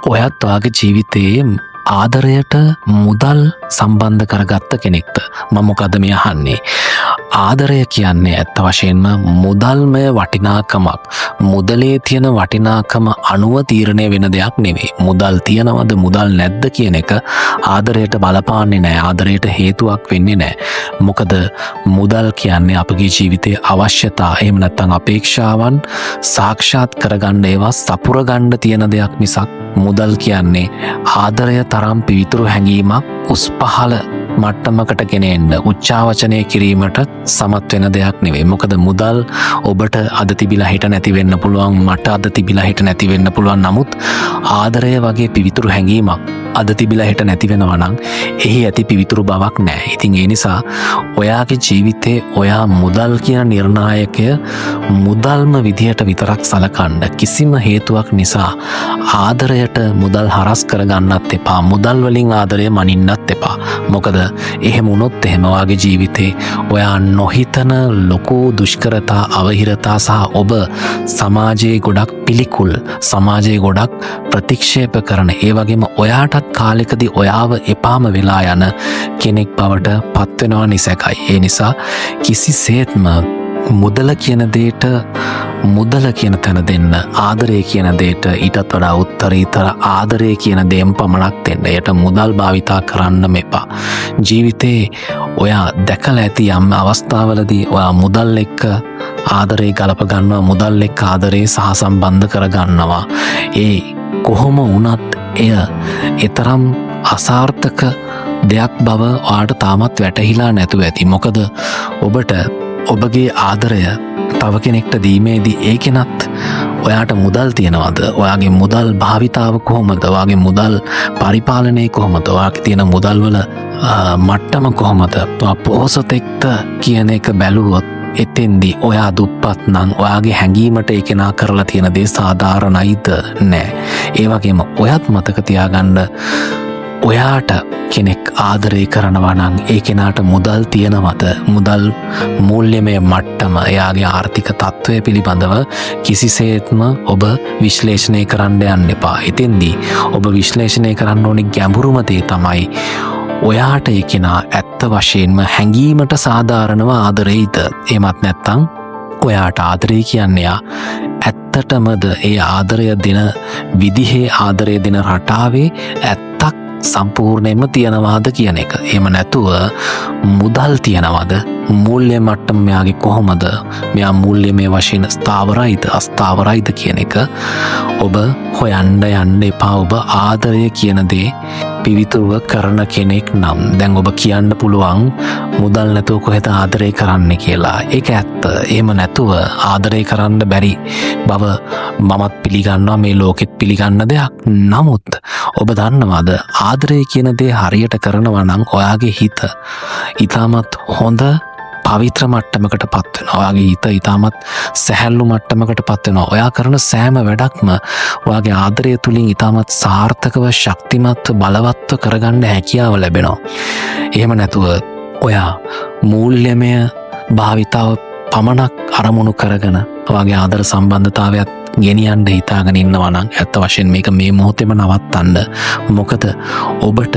ඔයත් ඔයාගේ ජීවිතයේ ආදරයට මුදල් සම්බන්ධ කරගත්ත කෙනෙක්ද? මම මොකද මේ අහන්නේ? ආදරය කියන්නේ ඇත්ත වශයෙන්ම මුදල්මය වටිනාකමක්. මුදලේ තියෙන වටිනාකම අනුව තීරණය වෙන දෙයක් නෙවෙයි. මුදල් තියනවද මුදල් නැද්ද කියන එක ආදරයට බලපාන්නේ නෑ. ආදරයට හේතුවක් වෙන්නේ නෑ. මොකද මුදල් කියන්නේ අපගේ ජීවිතයේ අවශ්‍යතා, එහෙම නැත්නම් අපේක්ෂාවන් සාක්ෂාත් කරගන්න, ඒවා සපුරගන්න තියෙන දෙයක් මිසක් මුදල් කියන්නේ ආදරය තරම් පිවිතුරු හැඟීමක් උස් පහළ මට්ටමකට ගෙන එන්න, උච්චාවචනය කිරීමට සමත් වෙන දෙයක් නෙවෙයි. මොකද මුදල් ඔබට අද තිබිලා හෙට නැති වෙන්න පුළුවන්, මට අද තිබිලා හෙට නැති වෙන්න පුළුවන්. නමුත් ආදරය වගේ පිවිතුරු හැඟීමක් අද තිබිලා හෙට නැති වෙනවා නම් එහි ඇති පිවිතුරු බවක් නෑ. ඉතින් ඒ නිසා ඔයාගේ ජීවිතේ ඔයා මුදල් කියන නිර්ණායකය මුදල්ම විදිහට විතරක් සලකන්න. කිසිම හේතුවක් නිසා ආදරයට මුදල් හරස් කරගන්නත් එපා. මුදල් වලින් ආදරය මනින්නත් එපා. මොකද එහෙම වුණොත් එහෙම ඔයාගේ ජීවිතේ ඔයා නොහිතන ලොකු දුෂ්කරතා, අවහිරතා සහ ඔබ සමාජයේ ගොඩක් පිළිකුල්, සමාජයේ ගොඩක් ප්‍රතික්ෂේප කරන, ඒ වගේම ඔයාටත් කාලෙකදී ඔයාව එපාම වෙලා යන කෙනෙක් බවට පත්වෙනවා නිසැකයි. ඒ නිසා කිසිසේත්ම මුදල කියන දේට මුදල කියන තැන දෙන්න, ආදරය කියන දේට ඊටත් වඩා උත්තරීතර ආදරය කියන දේම පමණක් දෙන්න. එයට මුදල් භාවිතා කරන්නම එපා. ජීවිතේ ඔයා දැකලා ඇති යම් අවස්ථාවලදී ඔයා මුදල් එක්ක ආදරේ ගලප ගන්නවා, මුදල් එක්ක ආදරේ සහසම්බන්ධ කරගන්නවා. ඒ කොහොම වුණත් එය එතරම් අසාර්ථක දෙයක් බව ඔයාට තාමත් වැටහිලා නැතුව ඇති. මොකද ඔබට ඔබගේ ආදරය තව කෙනෙක්ට දීමේදී ඒ කෙනත් ඔයාට මුදල් තියනවද, ඔයාගේ මුදල් භාවිතාව කොහොමද, ඔයාගේ මුදල් පරිපාලනය කොහොමද, ඔයාගේ තියෙන මුදල් වල මට්ටම කොහොමද, ඔයා පොහොසතෙක්ද කියන එක බැලුවොත්, එතෙන්දී ඔයා දුප්පත් නම් ඔයාගේ හැඟීමට ඒ කෙනා කරලා තියෙන දේ සාධාරණයිද? නෑ. ඒ වගේම ඔයත් මතක තියාගන්න, ඔයාට කෙනෙක් ආදරය කරනවා නම් ඒ කෙනාට මුදල් තියෙනවද, මුදල් මූල්‍යමය මට්ටම, එයාගේ ආර්ථික තත්ත්වය පිළිබඳව කිසිසේත්ම ඔබ විශ්ලේෂණය කරන්න යන්න එපා. එතෙන්දී ඔබ විශ්ලේෂණය කරන්න ඕනේ ගැඹුරුම දේ තමයි ඔයාට ඒ කෙනා ඇත්ත වශයෙන්ම හැඟීමට සාධාරණව ආදරෙයිද? එහෙමත් නැත්නම් ඔයාට ආදරේ කියන්නේ එයා ඇත්තටමද ඒ ආදරය දෙන විදිහේ, ආදරය දෙන රටාවේ ඇත්තක් සම්පූර්ණයෙන්ම තියනවාද කියන එක. එහෙම නැතුව මුදල් තියනවද, මූල්‍ය මට්ටම මෙයාගේ කොහොමද, මෙයා මූල්‍යමය වශයෙන් ස්ථාවරයිද අස්ථාවරයිද කියන එක ඔබ හොයන්න යන්න එපා, ඔබ ආදරය කියන දේ පිවිතුරුව කරන කෙනෙක් නම්. දැන් ඔබ කියන්න පුළුවන් මුදල් නැතුව කොහෙද ආදරය කරන්න කියලා. ඒක ඇත්ත. එහෙම නැතුව ආදරය කරන්න බැරි බව මමත් පිළිගන්නවා, මේ ලෝකෙත් පිළිගන්න දෙයක්. නමුත් ඔබ දන්නවද, ආදරය කියන දේ හරියට කරනවා නම් ඔයාගේ හිත ඉතාමත් හොඳ පවිත්‍ර මට්ටමකට පත් වෙනවා. ඔයාගේ හිත ඉතාමත් සැහැල්ලු මට්ටමකට පත් වෙනවා. ඔයා කරන සෑම වැඩක්ම ඔයාගේ ආදරය තුලින් ඉතාමත් සාර්ථකව, ශක්තිමත්ව, බලවත්ව කරගන්න හැකියාව ලැබෙනවා. එහෙම නැතුව ඔයා මූල්‍යමය භාවිතාව පමණක් අරමුණු කරගෙන ඔයාගේ ආදර සම්බන්ධතාවයත් ගෙනියන්න හිතාගෙන ඉන්නවා නම් ඇත්ත වශයෙන් මේක මේ මොහොතේම නවත්තන්න. මොකද ඔබට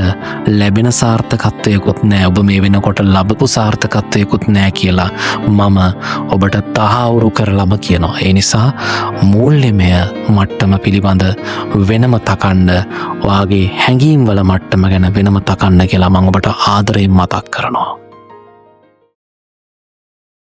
ලැබෙන සාර්ථකත්වයකුත් නෑ, ඔබ මේ වෙනකොට ලබපු සාර්ථකත්වයකුත් නෑ කියලා මම ඔබට තහවුරු කරලම කියනවා. ඒ නිසා මූල්‍යමය මට්ටම පිළිබඳ වෙනම තකන්න, ඔයාගේ හැඟීම් වල මට්ටම ගැන වෙනම තකන්න කියලා මම ඔබට ආදරයෙන් මතක් කරනවා.